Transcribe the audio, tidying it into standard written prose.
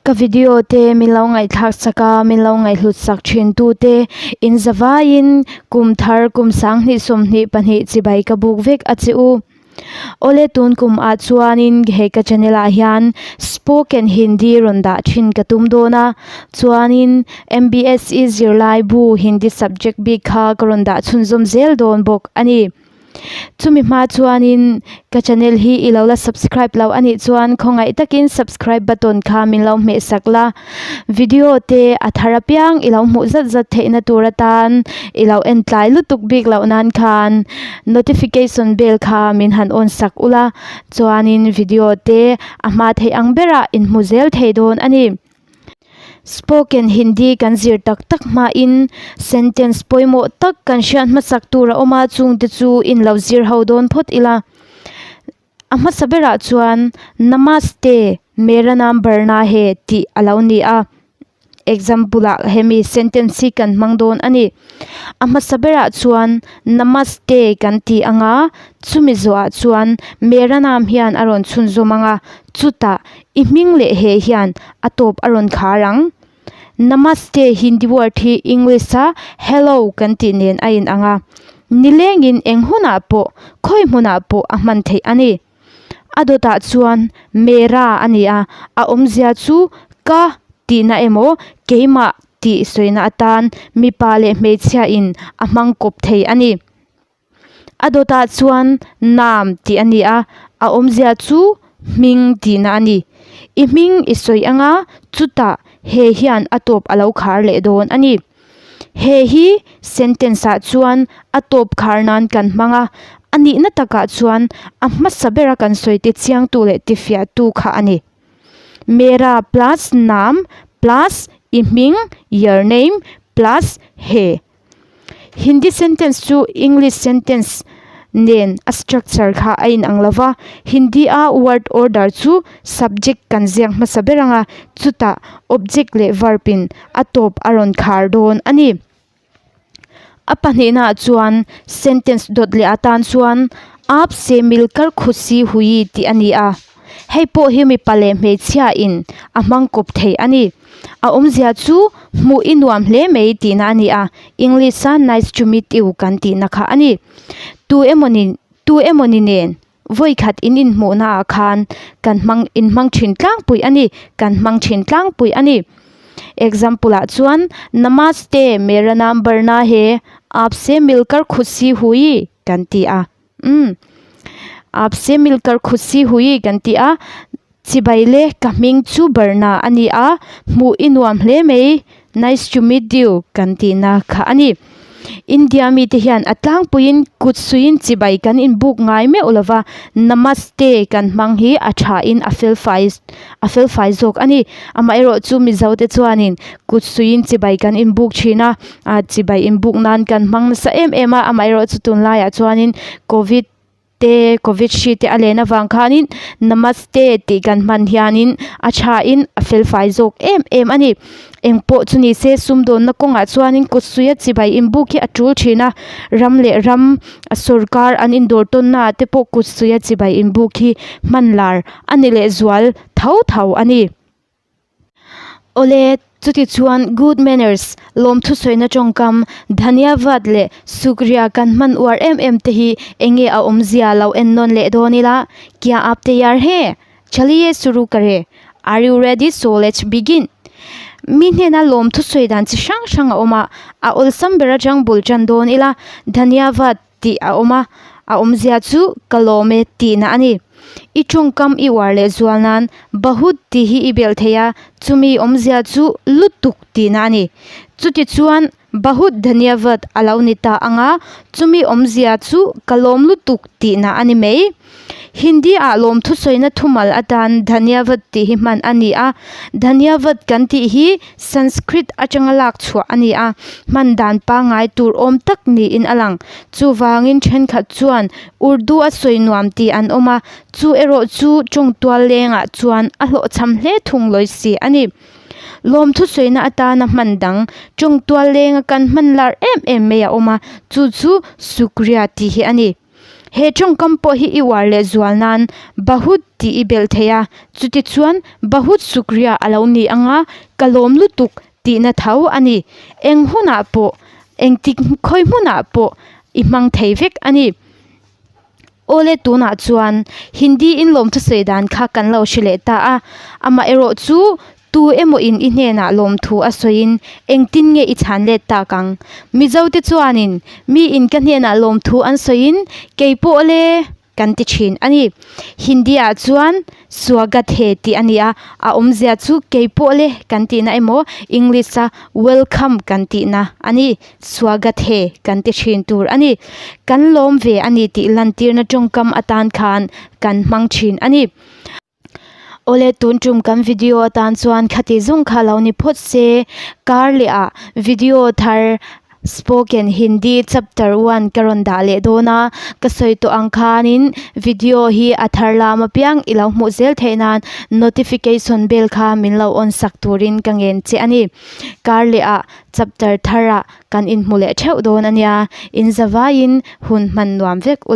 Ka video te min lo ngaihthlak sak a, min lo ngaihhlut sak thin tu te in zavaiin kum thar kum sanghnih 22 chibai ka buk vek a che u. Awle tun kum ah chuanin he ka channel ah hian spoken hindi rawn dah thin ka tum dawn a, chuanin M_B_S_E zirlai bu hindi subject bik kha ka rawn dah chhunzawm zel dawn bawk a ni. Chumi hma chuanin ka channel hi i lo la subscribe lo anih chuan khawngaih takin subscribe button kha min lo hmeh sak la, video te a thar apiang i lo hmuh zat zat theihna tur atan i lo en tlai lutuk bik loh nan khan notification bell kha min han on sak ula chuanin video te a hma theih ang berah in hmu zel thei dawn a ni. Spoken Hindi kan zir tak tak hmain sentence pawimawh tak kan hriat hmasak tur a awm a, chungte chu in lo zir ho dawn phawt ila. A hmasa berah chuan Namaste, mera naam Barna he tih a lo ni a, example ah hemi sentence hi kan hmang dawn a ni. A hmasa berah chuan Namaste kan ti ang a, chumi zawhah chuan mera naam hian a rawn chhunzawm ang a, chutah I hming leh he hian a tawp a rawn khar ang. Namaste Hindi word hi English a hello kan tih nen a in ang a. Nilengin eng hunah pawh, khawi hmunah pawh a hman theih a ni. A dawtah chuan mera a ni a, a awmzia chu ka tihna emaw keimah tih sawina atan mipa leh hmeichhia in a hmang kawp thei a ni. A dawtah chuan nam tih a ni a, a awmzia chu hming tihna a ni. I hming i sawi anga chutah he hian a tawp a lo khar leh dawn a ni. He hi sentence ah chuan a tawp khar nan kan hmang a, a nihna takah chuan a hmasa bera kan sawi te chiangtu leh tifiahtu kha a ni. Mera plus nam plus i hming, your name, plus he. Hindi sentence chu English sentence nen a structure kha a inang lo va, Hindi a word order chu subject kan ziak hmasa ber ang a, chutah object leh verb in a tawp a rawn khar dawn a ni. A pahnihnaah chuan sentence dawt leh atan chuan Aap se milkar khushi hui tih a ni a, hei pawh hi mipa leh hmeichhia in a hmang kawp thei a ni. A awmzia chu hmuh i nuam hle mai tihna a ni a, English a nice to meet you kan tihna kha a ni. Tu emawni tu emawni nen vawikhat in inhmuhna ah khan kan hmang inhmang thin tlangpui a ni, kan hmang thin tlangpui a ni. Example ah chuan Namaste mera naam Barna he, aap se milkar khushi hui kan ti a. Umm aap se milkar khushi hui kan ti a chibai le ka hming chu Barna a ni a hmuh i nuam hle mai nice to meet you kan tih na kha a ni India mi te hian a tlangpuiin kut suiin chibai kan inbuk ngai meuh lova namaste kan hmang hi a tha in a fel fai a fel fai zawk a ni amaherawh chu Mizo te chuanin kut suiin chibai kan inbuk thin a. ah chibai inbuk nan kan hmang nasa em em a amaherawhchu tunlaiah chuanin covid te covid hri te a len avang khanin namaste tih kan hman hianin a thain a fel fai zawk em em a ni engpawh chu ni se sumdawnna kawngah chuanin kut suia chibai inbuk hi a tul thin a ram leh ram a sawrkar an indawr tawn naah te pawh kut suia chibai inbuk hi hman lar a ni leh zual tho tho a ni. Awle, chuti chuan good manners, lawmthu sawina tawngkam, dhanyavad leh sukriya kan hman uar em em te hi enge a awmzia lo en nawn leh dawn ila, Kya aap tayar he? Chaliye shuru kare, Are you ready so let's begin. Mi hnena lawmthu sawi dan chi hrang hrang a awm a, a awlsam ber atang bul tan dawn ila, dhanyavad tih a awm a, a awmzia chu ka lawm e tihna a ni. I tawngkam i uar leh zual nan Bahut tih hi i belh thei a, chumi awmzia chu lutuk tihna a ni. Chutichuan Bahut Dhanyavad a lo ni ta ang a, chumi awmzia chu ka lawm lutuk tihna a ni mai. Hindi ah lawmthu sawina thumal atan Dhanyavad tih hi hman a ni a, Dhanyavad kan tih hi Sanskrit atanga lak chhuah a ni a, hman dan pangngai tur awm tak niin a lang. Chuvangin thenkhat chuan Urdu a sawi nuam tih an awm a, chu erawh chu tawngtual lengah chuan a hlawhchham hle thung lawi si a ni. Lawmthu sawina atana hman dang tawngtual lenga kan hman lar em em mai a awm a, chu chu Shukriya tih hi a ni. He tawngkam pawh hi i uar leh zual nan bahut tih i belh thei a, chutichuan bahut shukriya a lo ni ang a, ka lawm lutuk tihna tho a ni. Eng hunah pawh, engtik khawi hmunah pawh i hmang thei vek a ni. Awle tunah chuan Hindi in lawmthu sawi dan kha kan lo hre leh ta a, amaherawh chu tu emaw in i hnenah lawmthu a sawiin engtin nge i chhan let tak ang? Mizo te chuanin mi in ka hnenah lawmthu an sawiin kei pawh le kan ti thin a ni. Hindi ah chuan Swagat he tih a ni a, a awmzia chu kei pawh le kan tihna emaw English a welcome kan tihna a ni. Swagat he kan ti thin tur a ni. Kan lawm ve a ni tih lantirna tawngkam atan khan kan hmang thin a ni. Awle tun tum kan video atan chuan khati zawng kha lo ni phawt se, kar leh ah video thar Spoken Hindi chapter 1 ka rawn dah leh dawn a, ka sawi tawh ang khanin video hi a thar lam apiang i lo hmuh zel theih nan notification bell kha min lo on sak turin ka ngen che a ni. Kar leh ah chapter thar ah kan inhmu leh theuh dawn a nia, in zavaiin hun hman nuam vek u.